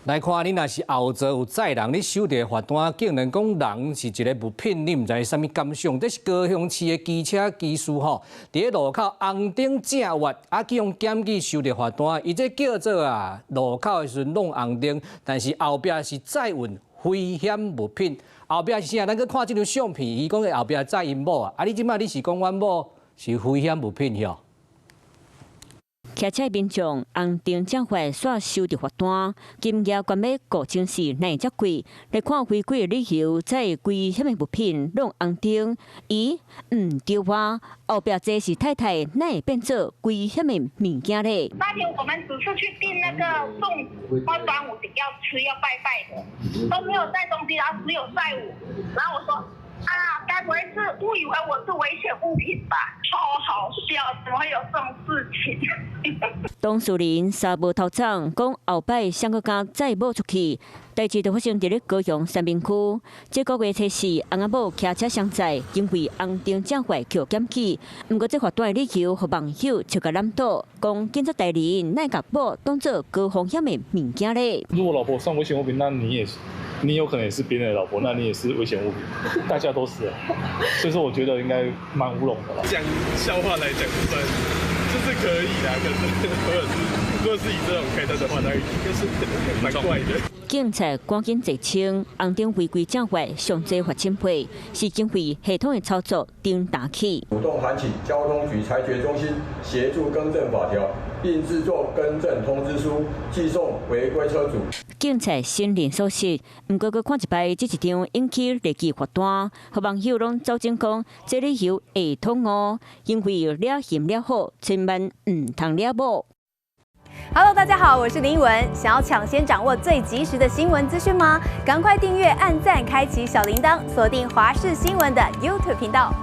來看，你若是後座有載人，你收著罰單，竟然講人是一个物品，你毋知啥物感想？這是高雄市的機車機師吼，佇咧路口紅燈正越，啊去予檢舉收著罰單，伊這叫做啊路口的時陣攏紅燈，但是後壁是載運危險物品，後壁是啥？咱閣看這張相片，伊講的後壁載𪜶某啊，啊你這擺你是講阮某是危險物品喲？騎車民眾紅燈正越，煞收著罰單，金額懸欲5400，哪會遮貴？來看違規的理由，載危險的物品攏紅燈，伊毋對啊，後壁坐是太太，哪會變做危險的物件咧？那天我們只是去訂那個粽子，或端午節要吃要拜拜的，都沒有帶東西，然後只有載我。然後我說啊，該不會是誤以為我是危險物品吧？超好笑，怎麼會有這種事情？當事人三無頭鬃，講後擺誰閣敢載某出去？代誌就發生佇咧高雄三民區。這個月初四，翁仔某騎車相載，因為紅燈正越予檢舉。毋過這罰單的理由，予網友笑共爛倒，講警察大人哪會共某當做高風險的物件咧？如果老婆算危險物品，那你也是，你有可能也是別人的老婆，那你也是危險物品，大家都是。所以說，我覺得應該蠻烏龍的啦。講笑話來講，算就是可以啦。可是如果是以這種開單的話，那應該是蠻怪的。警察趕緊澄清，紅燈違規正越上濟罰10倍，是因為系統的操作頂打起。主動函請交通局裁決中心協助更正法條，並製作更正通知書，寄送違規車主。警察承認疏失，毋過閣看一擺，這一張引起熱議罰單，予網友攏走進講，這理由會通哦，因為掠嫌掠好，千萬毋通掠某。 Hello，大家好，我是林文。想要搶先掌握最及時的新聞資訊嗎？趕快訂閱、按讚、開啟小鈴鐺，鎖定華視新聞的 YouTube 頻道。